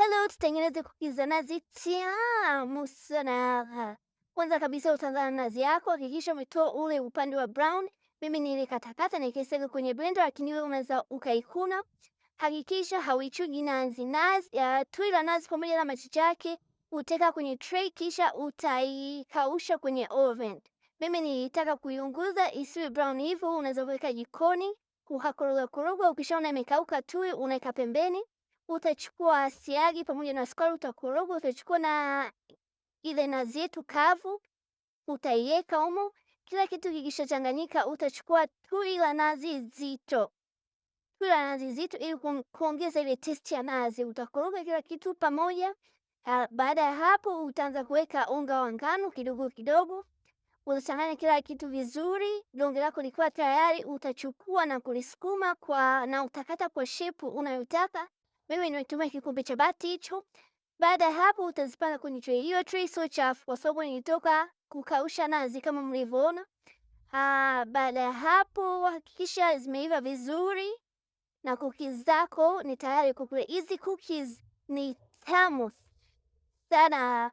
Hello, tutengeneze cookies za nazi tamu sana. Kwanza kabisa utaanza na nazi yako, hakikisha umetoa ule upande wa brown. Mimi nilikatakata nikaisega kwenye blender, lakini wewe unaweza ukaikuna. Hakikisha hauichuji nazi. Nazi ya tui la nazi pamoja na machicha yake utaweka kwenye tray, kisha utaikausha kwenye oven. Mimi nilitaka kuiunguza isiwe brown hivyo, unaweza kuweka jikoni ukakoroga koroga. Ukishaona imekauka tui, unaweka pembeni. Utachukua siagi pamoja na sukari, utakoroga. Utachukua na ile nazi yetu kavu, utaiweka humo. Kila kitu kikishachanganyika, utachukua tui la nazi zito, tui la nazi zito ili kuongeza ile taste ya nazi. Utakoroga kila kitu pamoja. Baada ya hapo, utaanza kuweka unga wa ngano kidogo kidogo, utachanganya kila kitu vizuri. Donge lako likiwa tayari, utachukua na kulisukuma kwa na utakata kwa shape unayotaka. Mimi nimetumia kikombe cha bati hicho. Baada ya hapo, utazipanga kwenye tray. Hiyo tray sio chafu kwa sababu nilitoka kukausha nazi kama mlivyoona. Baada ya hapo, hakikisha zimeiva vizuri na cookies zako ni tayari kukula. Hizi cookies ni tamu sana.